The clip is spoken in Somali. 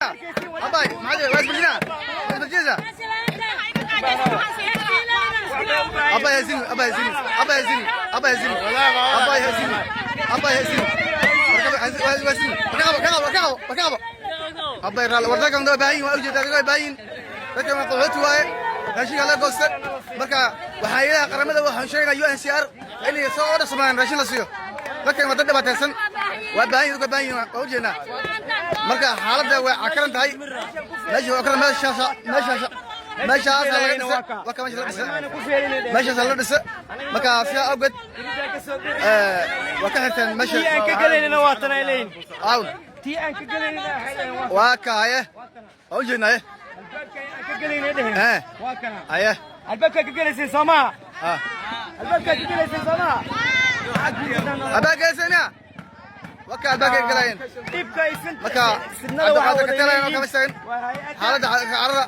Abay, maxaa waa isbeddelina? Waa isbeddelina. Abay haysin, abay haysin, abay haysin, abay haysin, abay haysin, abay haysin. Waa haysin. Ka qabo, ka qabo, ka qabo, ka qabo. Abay raal, war dadkan waa baahan yihiin, waa ujeedaa dadka waa baahan yihiin. Dadkan waa qaxooti waaye. Raashinka la goosta. Marka waxaa ilaha qaramada waxaan sheegaynaa UNHCR inay soo order sameeyaan, raashin la siiyo. Dadkan waa dad dhibaataysan. Waa baahan yihiin, dadka baahan yihiin, waa ujeednaa. Marka xaaladda way cakaran tahay. Meesha waa cakaran, meeshaas laga dhisay, waa ka meesha la dhisay. Meeshaas la dhisay. Marka sidaa awgeed waa ka xirteen meesha. Tii aan ka gelaynina waa tan ay leeyihin. Aawn. Tii aan ka gelaynina waxay leeyihin waa Waa ka haye. Waa ujeednaa haye. Albaabka aan ka gelaynay dheheen. Waa kana. Haye. Albaabka ka gelaysay soomaa? Ah. Albaabka ka gelaysay soomaa? Albaabka gelaysay miya? Waa ka albaabka galayeen. Dhibka ay Marka fidnada waxaa hadda wada ka talayaan leeyihiin. kama istaagin. Waa hay-adda Xaaladda carrada